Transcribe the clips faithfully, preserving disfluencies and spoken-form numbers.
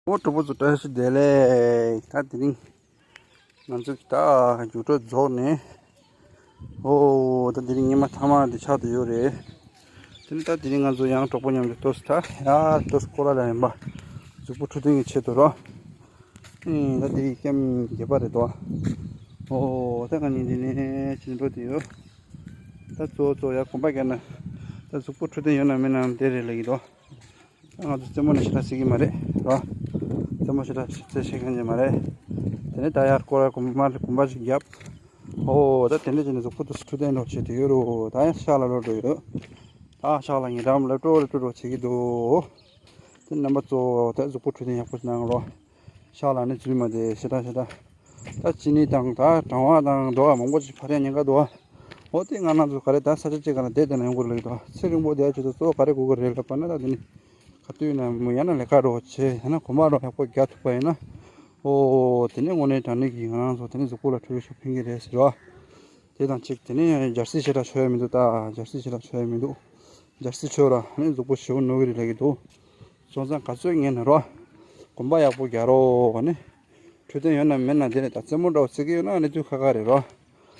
ཨོ་གྲོགས་པོ་ཚོ་བཀྲ་ཤིས་བདེ་ལེགས། ད་དེ་རིང་ང་ཚོ་ད་རྒྱུགས་སྤྲོད་རྫོགས་ནས། ཨོ་ད་དེ་རིང་ཉི་མ་མཐའ་མ་དེ་ཆགས་བསྡད་ཡོད་རེད། དེ་ནས་ད་དེ་རིང་ང་ཚོ་ཡང་གྲོགས་པོ་མཉམ་དུ་ཏོག་ཙམ་ད་ཡར་ཏོག་ཙམ་སྐོར་ར་ལ་ཡིན་པ། གཟུགས་པོ་འཕྲོད་བསྟེན་གྱི་ཆེད་དུ་རོ། ཨིན་ད་དེ་རིང་ཀེམ་བརྒྱད་པ་རེད་དོ། ཨོ་ད་ང་གཉིས་འདི་ནས་ཕྱིན་འགྲོ་དེ་ཡོད། ད་གཙོ་བོ་གཙོ་བོ་ཡར་གོམ་པ་བརྒྱབ་ན་ད་གཟུགས་པོ་འཕྲོད་བསྟེན་ཡོད་ན་མེད་ན་དེ་རེད་ལབ་ཀྱི་འདུག་ང་ཚོ་རྩེད་མོ་ནི་ཞེ་དྲག་རྩེ་གི་མ་རེད་རོ། རྩེད་མོ་ཞེ་དྲག་རྩེ་ཤེས་མཁན་ཅིག་མ་རེད། དེ་ནས་ད་ཡར་སྐོར་ར་གོམ་པ་གོམ་པ་ཞིག་བརྒྱབ། ཨོ་ད་དེ་འདྲ་བྱས་ནས་གཟུགས་པོ་དེ་འཕྲོད་བསྟེན་འགྲོ་བྱེད་དུ་ཡོད་རོ། ད་ཡང་ཤག་ལ་ལོག་འགྲོ་ཡོད། ད་ཤག་ལ་ཉེ་འགྲམ་ལ་སྤྲོ་རེ་སྤྲོ་རོ་བྱེད་ཀྱི་འདུག་དེ་རྣམ་པ་ཚོ་ད་གཟུགས་པོ་འཕྲོད་བསྟེན་ཡག་པོ་ཞིག་གནང་རོགས། ཤག་ལ་ནི་འཛུལ་མ་དེ་ཞེ་དྲག་ཞེ་དྲག་ད་ཅི་ནི་དང་ད་གྲང་བ་དང་འགྲོ་བ་མང་པོ་ཞིག་ཕར་ཡང་ཉེན་ཁ་འདུག་འོ་དེ་ང་རང་ཚོ་ག་རེ་ད་ས་ཆ་གཅིག་ག་ལ་བསྡད་བསྡད་ན་ཡོང་གི་རེད་དོ། ཚེ་རིང་པོ་བསྡད་ཆེད་དུ་གཙོ་བོ་ག་རེ་དགོས་ཀྱི་རེད་ལབ་པ་ན་ད་དེ་ནི་ག་དུས་ན་མི་ཡང་ན་ལས་ཀ་འགྲོ་བྱེད་ཡང་ན་གོམ་པ་རོགས་ཡག་པོ་རྒྱག་ཐུབ་པ་ཡིན་ན། ཨོ་དེ་ནི་དངོས་གནས་དྲང་གནས་ཀྱི་ང་རང་ཚོ་དེ་ནི་གཟུགས་པོ་ལ་འཕྲོད་བསྟེན་ཤུགས་ཕན་གྱི་རེད་ཟེར་བ། དེ་དང་གཅིག་དེ་ནས་འབྱར་རྩི་ཞེ་དྲག་མཆོད་ཡ་མི་འདུག་ད་འབྱར་རྩི་ཞེ་དྲག་མཆོད་ཡ་མི་འདུག་འབྱར་རྩི་མཆོད་ར་ནི་གཟུགས་པོ་ཞེ་པོ་ནོར་གི་རེད་ལབ་ཀྱི་འདུག་སོང་ཙང་ག་ཚོད་ངན་ན་རོ། གོམ་པ་ཡག་པོ་རྒྱག་རོགས་ནི། འཕྲོད་བསྟེན་ཡོད་ན་མེད་ན་དེ་ནས་ད་རྩེད་མོ་འདྲ་བོ་རྩེ་གི་ཡོད་ན་ནི་དུས་ཁ་ཁ་རེད་རོ།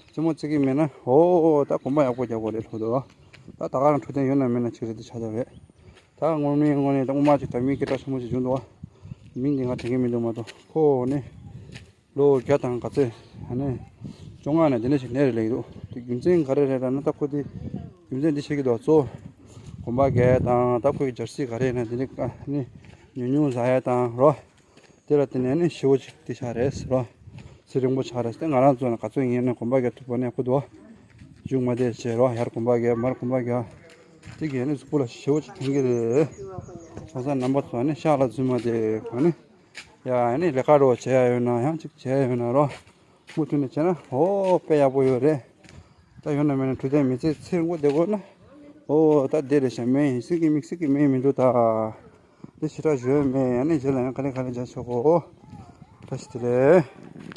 རྩེད་མོ་རྩེ་གི་མེད་ན་ཨོ་ད་གོམ་པ་ཡག་པོ་རྒྱག་དགོས་རེད་ལྷོ་དོ། ད་ད་ག་རང་འཕྲོད་བསྟེན་ཡོད་ན་མེད་ན་ཅིག་རེད་དེ་ཆ་ཆ་རེད། ད་སྔོན་མའི་སྔོན་ནས་ད་སྔོན་མ་ཅིག་ད་མི་སྐད་གྲགས་ཆེན་པོ་ཅིག་བྱུང་འདུག་བ། མིང་འདི་ང་དྲན་གི་མི་འདུག་མ་གཏོགས་ཁོ་ནི། ལོ་བརྒྱ་དང་ག་ཚོད་ཨ་ནི། བཅོ་ལྔ་ནས་འདི་འདྲ་ཞིག་གནས་རེད་ལབ་ཀྱི་འདུག་དེ་རྒྱུ་མཚན་ག་རེ་རེད་ལབ་ན་ད་ཁོ་དེ། རྒྱུ་མཚན་འདི་བཤད་ཀྱི་འདུག་གཙོ་བོ། གོམ་པ་རྒྱག་ཡ་དང་ད་ཁོའི་འབྱར་རྩི་ག་རེ་ཡིན་ན་འདི་འདྲ་ཨ་ནི། ཉུང་ཉུང་ཟ་ཡ་དང་རོ། དེ་ལ་བརྟེན་ནས་ཨ་ནི་ཞེ་པོ་ཅིག་དེ་ཆགས་རེད་ཟེར་རོ། ཚེ་རིང་པོ་ཆགས་རེད་ཟེར་ཏེ་ང་རང་ཚོ་ནི་ག་ཚོད་ཡིན་ན་གོམ་པ་རྒྱག་ཐུབ་པ་ནི་ཡག་པོ་འདུག་བ། མཇུག་མ་བསྡད་བྱས་རོ་ཡར་གོམ་པ་རྒྱག་མར་གོམ་པ་རྒྱག་དེ་གས་ནི་གཟུགས་པོ་ལ་ཞེ་པོ་ཅིག་ཕན་གྱི་རེད། ཁ་སང་རྣམ་པ་ཚོ་ནི་ཤག་ལ་འཛུལ་མ་དེ་ག་ནི། ཡ་ཨ་ནི་ལས་ཀ་རོ་བྱེད་ཡ་ཡོད་ན་ཡང་ཅིག་བྱེད་ཡ་ཡོད་ན་རོ། མུ་མཐུད་ནས་བྱས་ན་ཨོ་དཔེ་ཡག་པོ་ཡོད་རེད། ད་ཡོད་ན་མེད་ན་འཕྲོད་བསྟེན་མི་ཚེ་ཚེ་རིང་པོ་བསྡད་དགོས་ན། ཨོ་ད་བསྡད་རེད་ཤག་མེད་ཡིན་སྲིད་ཀྱི་མིག་སྲིད་ཀྱི་མེད་མི་འདུག་ད། འདི་ཞེ་དྲག་ཞུ་ཡ་མེད་ཡང་ནི་རྗེས་ལ་ཡང་ག་ལེ་ག་ལེ་མཇལ་ཆོག་གོ། བཀྲ་ཤིས་བདེ་ལེགས།